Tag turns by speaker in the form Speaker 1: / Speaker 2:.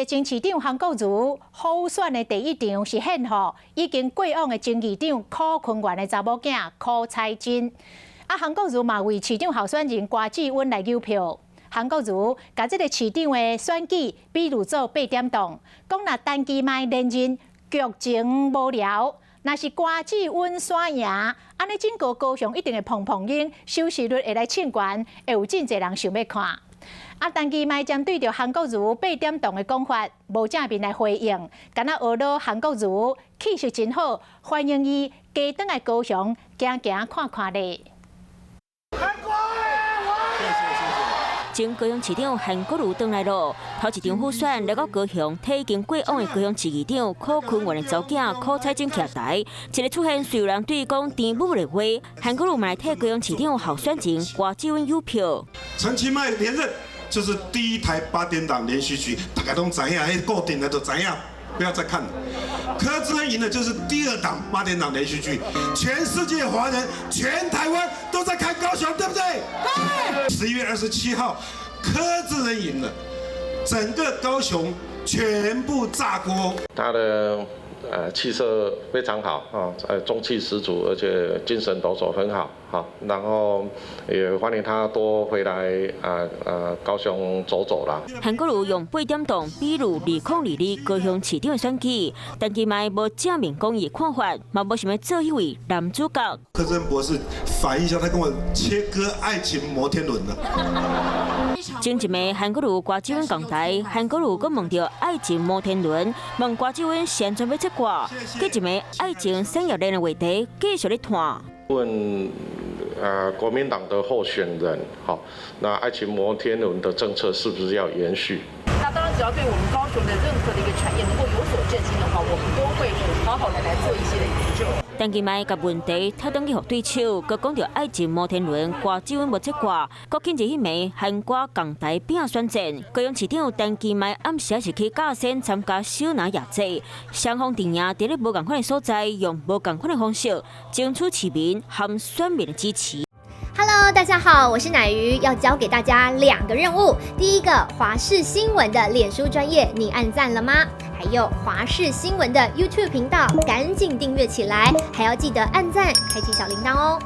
Speaker 1: 個前市長韓國瑜輔選的第一場是獻予已經過往的前議長許坤元的查某囝許采真。啊，韓國瑜嘛為市長候選人郭志溫來搝票。韓國瑜共這個市長的選舉比喻做八點檔，講若陳其邁連任劇情無聊，若是郭志溫選贏，按呢整個高雄一定會砰砰湧，收視率會來衝懸，會有真濟人想欲看。啊，陳其邁針對著韓國瑜八點檔的講法，無正面來回應，敢若呵咾韓國瑜氣色真好，歡迎伊加轉來高雄行行看看咧。
Speaker 2: 前高雄市長韓國瑜轉來囉，頭一場輔選來到高雄，替已經過往的高雄市議長許坤元的查某囝許采真徛台，一个出現雖有人對伊講甜母的話，韓國瑜嘛來替高雄市長候選人郭志溫搝票。
Speaker 3: 陳其邁連任就是第一台八點檔連續劇，大家攏知影，彼固定的都知影，不要再看了。柯志恩贏的就是第二檔八點檔連續劇，全世界華人、全台灣都在看高雄，對不對？對。11月27號，柯志恩贏了，整個高雄全部炸鍋。
Speaker 4: 他的氣色非常好啊，中氣十足，而且精神抖擻很好，好，然後也歡迎他多回來啊高雄走走啦。
Speaker 2: 韓國瑜用八點檔比喻2022高雄市長的選舉，陳其邁無正面講伊的看法，嘛無想欲做彼位男主角。
Speaker 3: 柯志恩博士反映一下，他跟我切割愛情摩天輪了。
Speaker 2: 前一暝韓國瑜郭志溫仝台，韓國瑜閣問著愛情摩天輪，問郭志溫是按怎欲切割？隔一暝愛情產業鏈的話題繼續咧湠。
Speaker 4: 問國民黨的候選人，好，那愛情摩天輪的政策是不是要延續？
Speaker 5: 那當然，只要對我們高雄的任何的一個產業能夠有所振興的話，我們都會好好的來做一些的研究。
Speaker 2: 陳其邁共問題推轉去予對手，閣講著愛情摩天輪，郭志溫無切割，國慶節彼暝韓郭仝台拼選戰，高雄市長陳其邁暗時是去甲仙參加小拿夜祭，雙方陣營佇咧無仝款的所在，用無仝款的方式爭取市民和選民的支持。
Speaker 6: Hello，大家好，我是乃瑜，要交給大家兩個任務。第一個，華視新聞的臉書專頁，你按讚了嗎？還有華視新聞的 YouTube 頻道，趕緊訂閱起來，還要記得按讚，開啟小鈴鐺哦。